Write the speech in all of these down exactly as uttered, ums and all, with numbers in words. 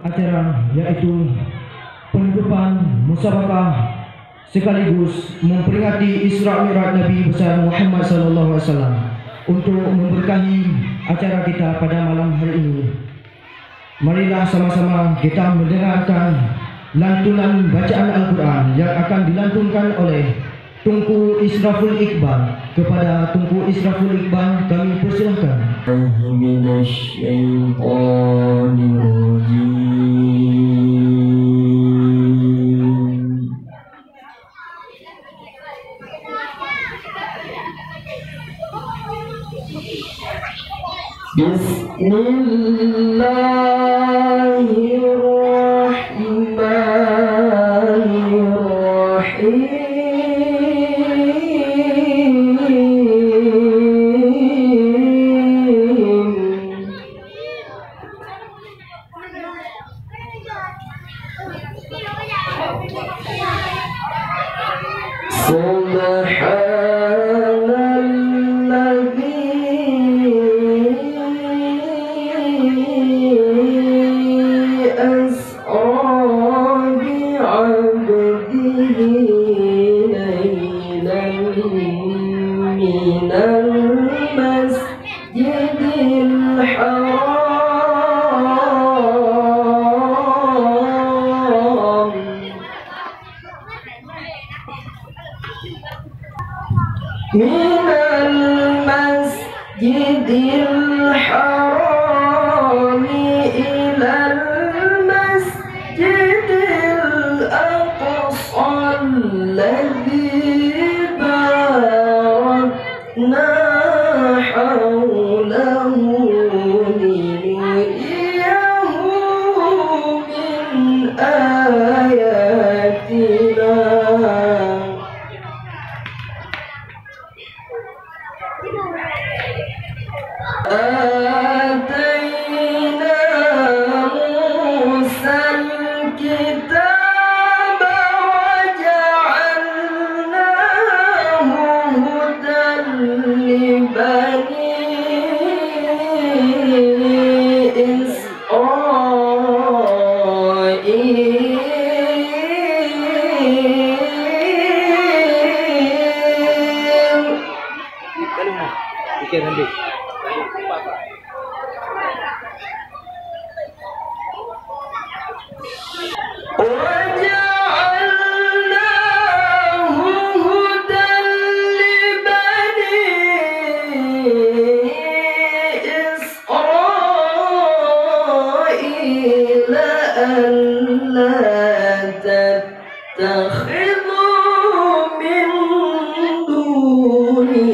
Acara yaitu penutupan musabaqah sekaligus memperingati Isra Mi'raj Nabi besar Muhammad sallallahu alaihi wasallam untuk memberkahi acara kita pada malam hari ini. Marilah sama-sama kita mendengarkan lantunan bacaan Al-Quran yang akan dilantunkan oleh Teungku Israful Iqbal. Kepada Teungku Israful Iqbal kami persilahkan. Bismillahirrahmanirrahim. Subhanalladzi asra bi'abdihi lailan minal masjidil haram minal masjidil harami ilal masjidil aqsal ladzi barakna haulahu linuriyahu min ayatina. آتينا موسى الكتاب وجعلناه هدى لبني إسرائيل. وجعلناه هدى لبني إسرائيل ألا تتخذوا من دوني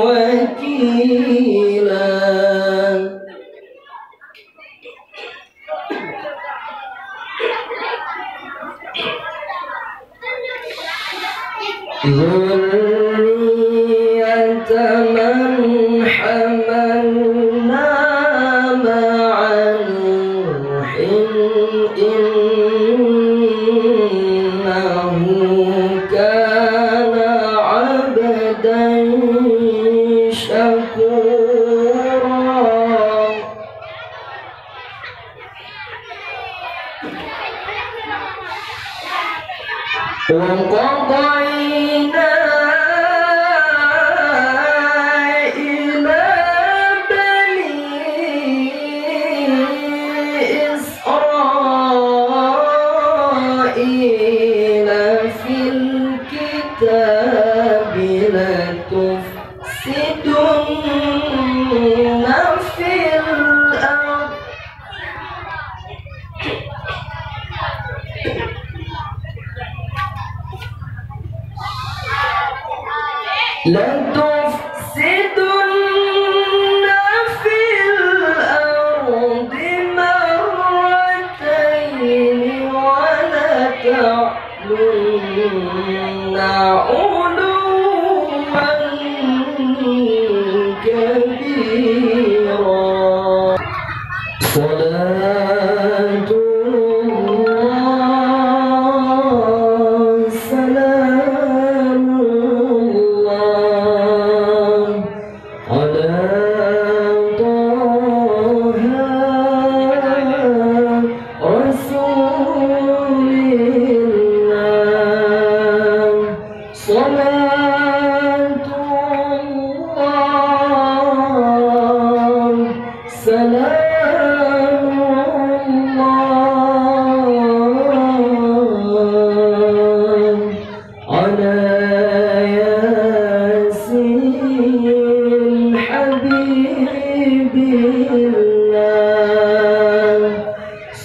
وكيلا. ذرية من حملنا مع نوح إنه كان عبدا شكورا. وقضينا إلى بني إسرائيل في الكتاب لتفسدن في الأرض لتفسدن في الأرض مرتين ولتعلن علوا كبيرا. صلاة الله، سلام الله على طه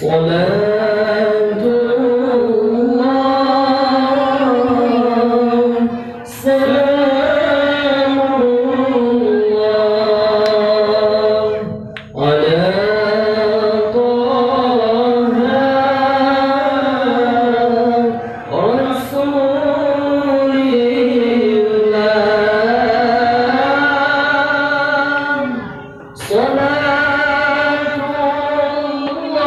صلاة الله، سلام الله على طه رسول الله. صلاة الله،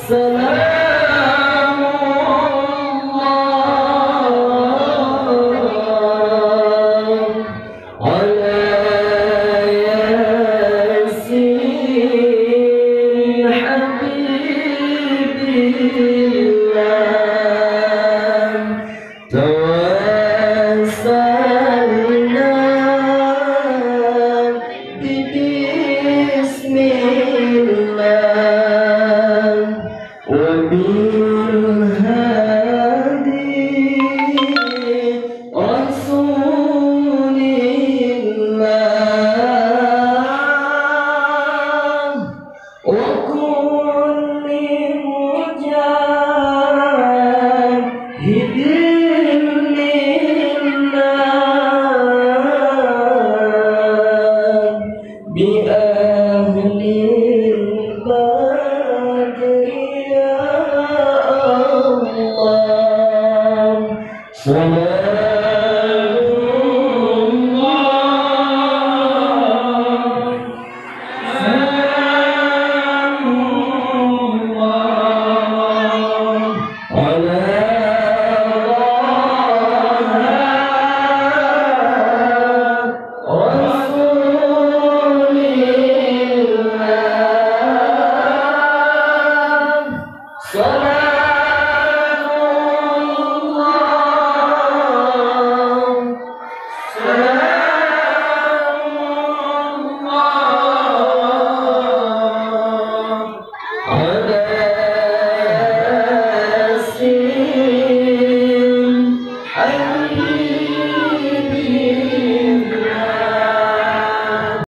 سلام الله على ياسين حبيب الله. توسلنا ببسم الله وبالهادي رسول الله وكل مجاهد لله بأهل البدر يا الله. صلاة